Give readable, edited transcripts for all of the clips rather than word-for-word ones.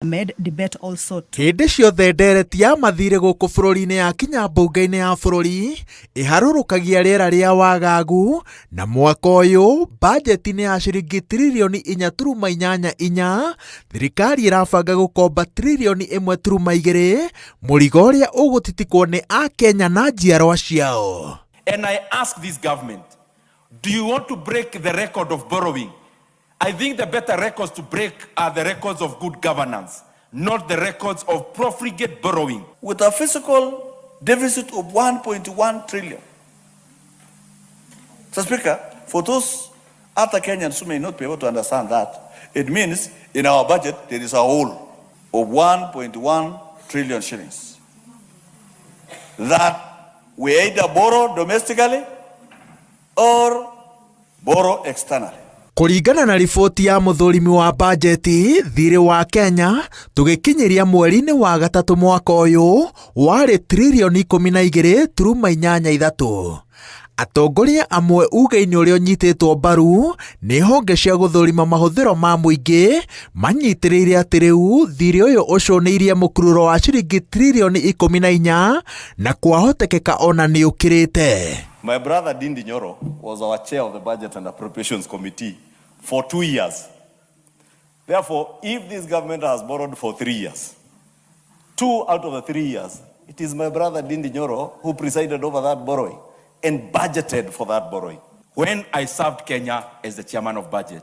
Ahmed debate also to Hĩndĩ ciothe ndereti ya mathirĩ gũkũ bũrũri-inĩ yakinya mbunge-inĩ ya bũrũri ĩharũrũkagia rĩera rĩa wagagu na mwaka ũyũ bajeti nĩ ya ciringi tiririoni inya turuma inyanya inya thirikari ĩrabanga gũkomba tiririoni ĩmwe turuma igĩrĩ mũrigo ũrĩa ũgũtitikwo nĩ akenya na njiarwa ciao. And I ask this government, do you want to break the record of borrowing? I think the better records to break are the records of good governance, not the records of profligate borrowing. With a fiscal deficit of 1.1 trillion. So, Speaker, for those other Kenyans who may not be able to understand that, it means in our budget there is a hole of 1.1 trillion shillings that we either borrow domestically or borrow externally. Kũringana na riboti ya mũthũrimi wa bajeti, thirĩ wa Kenya tũgĩkinyĩria mweri-inĩ wa gatatũ mwaka ũyũ warĩ tiririoni ikũmi na igĩrĩ turuma inyanya ithatũ. Atongoria amwe uge-inĩ ũrĩa ũnyitĩtwo mbaru nĩ honge cia gũthũrima mahũthĩro ma mũingĩ manyitĩrĩire atĩ rĩu thirĩ ũyũ ũcũnĩirie mũkururo wa ciringi tiririoni ikũmi na inya na kwahotekeka ona nĩ ũkĩrĩte. My brother Ndindi Nyoro was our chair of the Budget and Appropriations Committee for 2 years. Therefore, if this government has borrowed for 3 years, 2 out of the 3 years, it is my brother Ndindi Nyoro who presided over that borrowing and budgeted for that borrowing. When I served Kenya as the chairman of budget,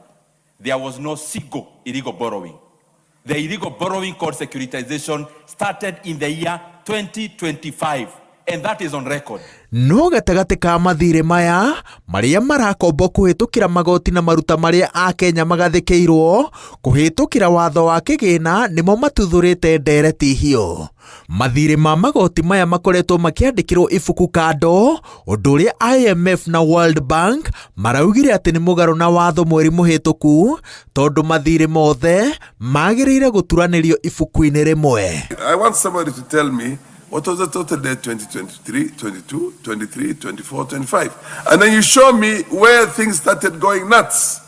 there was no single illegal borrowing. The illegal borrowing called securitization started in the year 2025, and that is on record. No gatagatĩ ka mathirĩ maya marĩa marakombwo kũhĩtũkĩra magoti na maruta marĩa akenya magathĩkĩirwo kũhĩtũkĩra watho wa kĩgĩna nĩmo matuthũrĩte ndereti hiũ. Mathirĩ ma magoti maya makoretwo makĩandĩkĩrwo ibuku kando, ũndũ ũrĩa IMF na World Bank maraugire atĩ nĩ mũgarũ na watho mweri mũhĩtũku tondũ mathirĩ mothe magĩrĩire gũturanĩrio ibuku-inĩ rĩmwe. I want somebody to tell me what was the total debt 2023, 22, 23, 24, 25. And then you show me where things started going nuts.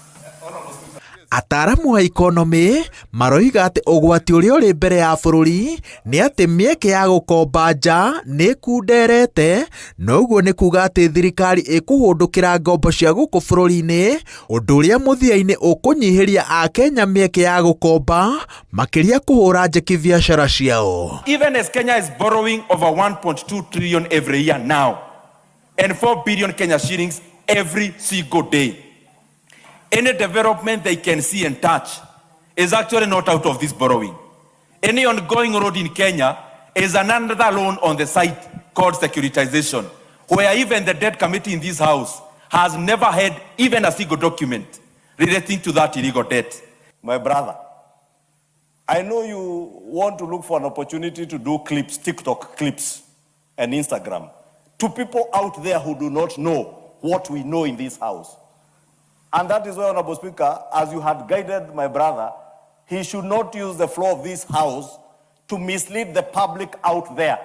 Ataaramu a ikonomĩ maroiga atĩ ũgwati ũrĩa ũrĩ mbere ya bũrũri nĩ atĩ mĩeke ya gũkomba nja nĩ ĩkunderete na ũguo nĩ kuga atĩ thirikari ĩkũhũndũkĩra ngombo cia gũkũ bũrũri-inĩ ũndũ ũrĩa mũthia-inĩ ũkũnyihĩria akenya mĩeke ya gũkomba makĩria kũhũra njeki biacara ciao. Even as Kenya is borrowing over 1.2 trillion every year now, and 4 billion Kenya shillings every single day, any development they can see and touch is actually not out of this borrowing. Any ongoing road in Kenya is another loan on the side called securitization, where even the debt committee in this house has never had even a single document relating to that illegal debt. My brother, I know you want to look for an opportunity to do clips, TikTok clips and Instagram, to people out there who do not know what we know in this house. And that is why, Honorable Speaker, as you had guided my brother, he should not use the floor of this house to mislead the public out there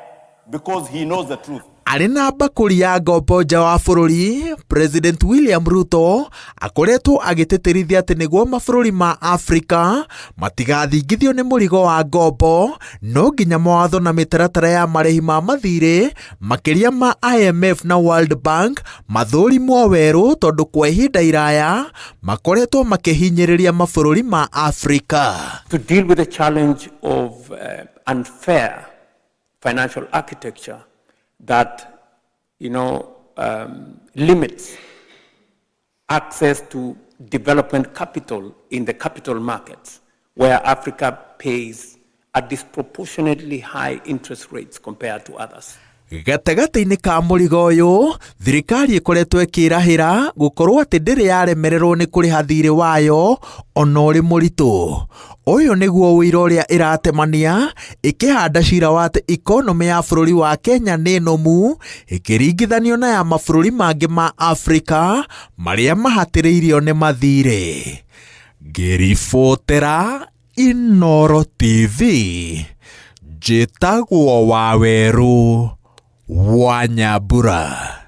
because he knows the truth. Arĩ na mbakũri ya ngombo nja wa bũrũri, President William Ruto akoretwo agĩtĩtĩrithia atĩ nĩguo mabũrũri ma Afrika matigathingithio nĩ mũrigo wa ngombo no nginya mawatho na mĩtaratara ya marĩhi ma mathirĩ makĩria ma IMF na World Bank mathũrimwo werũ tondũ kwa ihinda iraya makoretwo makĩhinyĩrĩria mabũrũri ma Afrika. To deal with the challenge of unfair financial architecture that limits access to development capital in the capital markets, where Africa pays a disproportionately high interest rates compared to others. Gatagatĩ-inĩ ka mũrigo ũyũ thirikari ĩkoretwo ĩkĩrahĩra gũkorwo atĩ ndĩrĩ yaremererwo nĩ kũrĩha thirĩ wayo ona ũrĩ mũritũ. Ũyũ nĩguo ũira ũrĩa ĩratemania ĩkĩhanda cira wa atĩ ikonomĩ ya bũrũri wa Kenya nĩ nũmu ĩkĩringithanio na ya mabũrũri mangĩ ma Afrika marĩa mahatĩrĩirio nĩ mathirĩ. Ngĩribotera Inooro TV njĩtagwo Wawerũ wa Nyambura.